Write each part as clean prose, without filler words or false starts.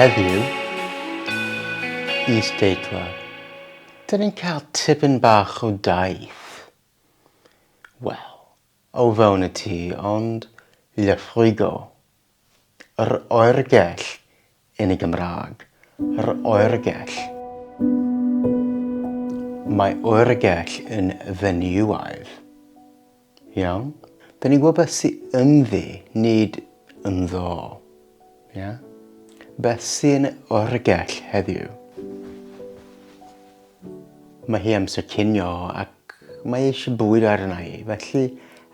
Heddiw, is-deitlau. Dyn ni'n cael tipyn bach o daith. Wel, o fewn y tŷ, ond le frigo. Yr oergell yn y Gymraeg. Yr oergell. Mae oergell yn fenywaidd. Iawn? Da ni'n gwybod beth sy'n ynddi, nid ynddo. Ia? Beth sy'n oergell heddiw? Mae hi amser cinio ac mae eisiau bwyd arna i, felly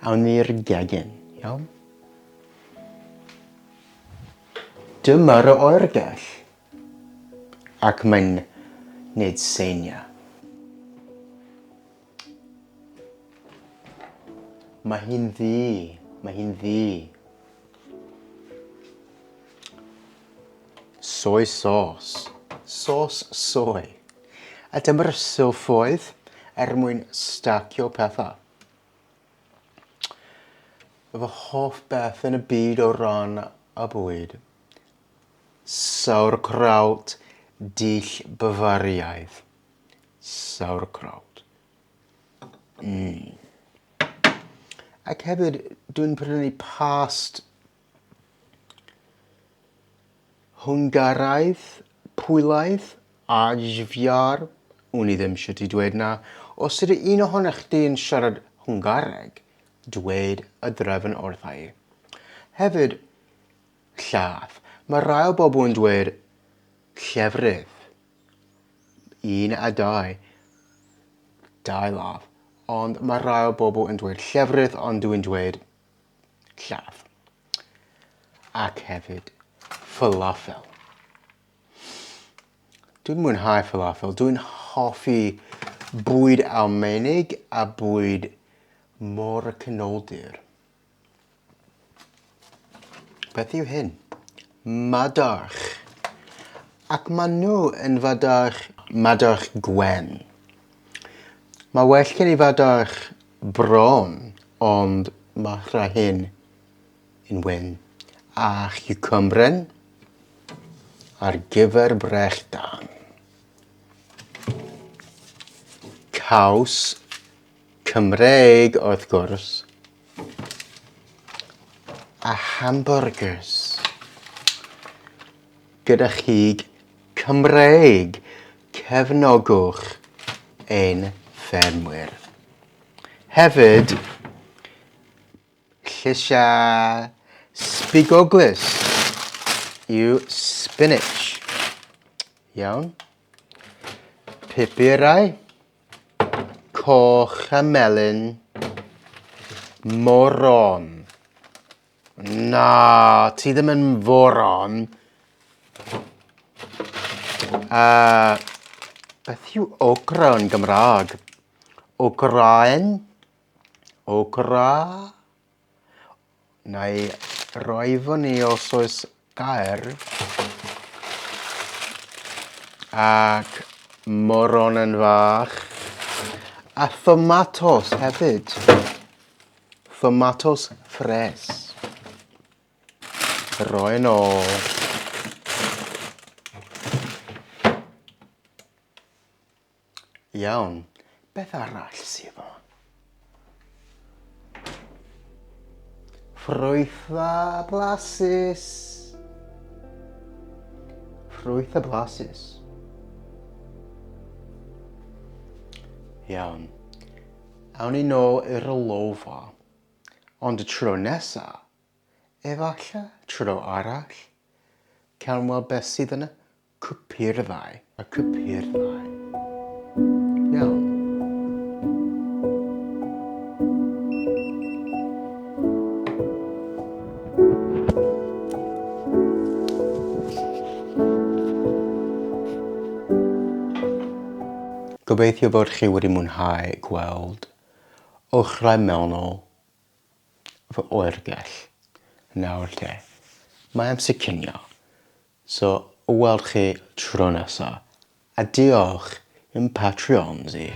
awn ni i'r gegin, iawn? Dyma'r oergell. Ac mae'n neud seiniau. Mae hi'n ddu. Mae hi'n ddu. Soy sauce. Sauce soy. A dyma'r silffoedd er mwyn stacio pethau. Fy hoff beth yn y byd o ran y bwyd. Sauerkraut dull Bafariaidd. Sauerkraut. Mm. Ac hefyd, dwi'n prynu past Hwngaraidd, Pwylaidd, Ajfjar, wn i ddim shwt i dweud 'na. Os ydy un ohonoch chdi yn siarad Hwngareg, dweud y drefn wrtha i. Hefyd, llath. Mae rai o bobl yn dweud llefrith. Un a dau. Dau lath. Ond mae rai o bobl yn dweud llefrith, ond dwi'n dweud llath. Ac hefyd falafel. Dwi'n mwynhau falafel. Dwi'n hoffi bwyd Almaenig a bwyd Môr y Canoldir. Beth yw hyn? Madarch. Ac maen nhw yn fadarch, madarch gwen. Mae well gen i fadarch brown, ond mae rhai hyn yn wyn. A chiwcymbren ar gyfer brechdan. Caws Cymreig wrth gwrs. A hamburgers. Gyda chig Cymreig. Cefnogwch ein ffermwyr. Hefyd, llysiau sbigoglys yw spinach. Iawn. Pupurau, coch a melyn, moron. Na, ti ddim yn foron. Uh, beth yw okra yn Gymraeg? Okraen? Okra? Na i roi fyny os oes gair. Ac moron yn fach. A thomatos hefyd. Thomatos ffres. Roi yn ôl. Iawn. Beth arall sydd yma? Ffrwytha blasus. Ffrwytha blasus. Iawn. Awn ni nôl i'r lolfa. Ond y tro nesa, efallai tro arall, cawn weld beth sydd yn y cwpyrddau. Y cwpyrddau. Iawn. Gobeithio bod chi wedi mwynhau gweld ochrau mewnol fy oergell. Nawr te, mae amser cinio, so weld chi tro nesa, a diolch i'm Patreons i.